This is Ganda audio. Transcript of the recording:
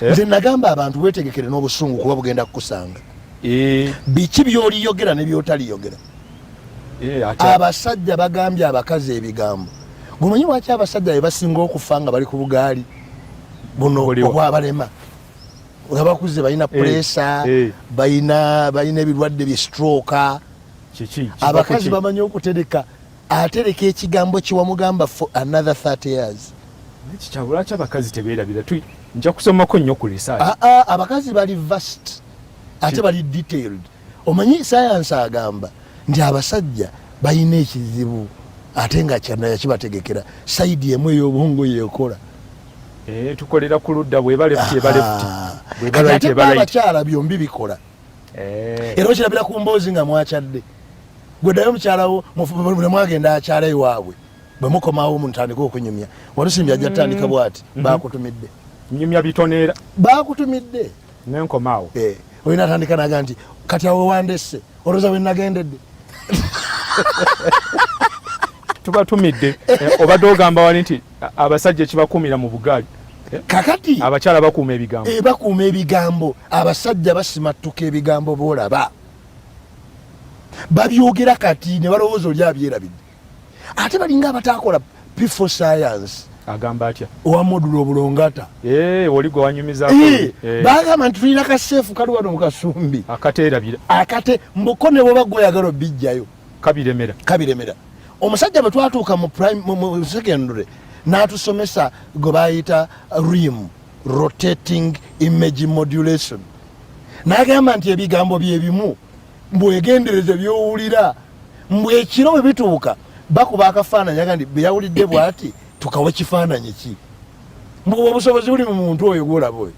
Eh? Nze nagamba abantu, wetegekere n'obusungu kuba bugenda kukusanga. Biki byoliyogera ne byotaliyogera? Abasajja bagambye abakazi ebigambo. Gumanyi lwaki abasajja be basinga okufa nga bali ku bugaali buno Buliwa. obwabalema, nga bakuze, balina pressure, balina ebirwadde bye stroke? Kiki? Abakazi bamanyi okutereka. Atereka ekigambo kiwamugamba for another 30 years. Lwaki abakazi tebeerabira? Nja kusomako nnyo ku research. Ah, ah, abakazi bali vast ate bali detailed. Omanyi science agamba nti abasajja balina ekizibu, ate nga kyana yakibategekera, side emu ey'obwongo yekola. Eh, tukolera ku ludda, bweba left eba left, bweba Kati right ate eba right. abakyala byombi bikola. Era okirabira ku mboozi nga mwakyadde, gweddayo mukyalawo bwe mwagenda akyala ewaabwe, bwe mukomawo mutandika okunyumya, Walusimbi ajja tandika bwati: "Bakutumidde?" Nyumya bitoneera. "Bakutumidde?" Nenkomaawo. Eh, olina atandika naga nti, "Kati awo wandesse, olowooza bwe nagendedde?" Tubatumidde. Eh, obadde ogamba wali nti abasajja ekibakuumira mu bugaali, Kakati abakyala bakuuma ebigambo. Eh, bakuuma ebigambo. Abasajja basimattuka ebigambo, boolaba babyogera kati ne balowooza oli abyerabidde, ate balinga abatakola P4 science. Agamba atya? Owa medulla oblongata. Eh, oli gwe wanyumizaako. Bagamba nti tulina kaseefu kali wano mu kasumbi akateerabira. Akate mbuko ne bwoba gweoyagala obijjayo kabiremera. Kabiremera. Omusajja bwe twatuuka mu secondary n'atusomesa gwe bayita RIM, rotating image modulation, n'agamba nti ebigambo byebimu, mbwegendereze byowulira, mbw ekiro bwe bituuka bakuba akafaananyi, aga nti bwe yawulidde bw'ati tukawa kifaananyi ki, mbwe obusobozi buli mu muntu oyo gwolaba oyo.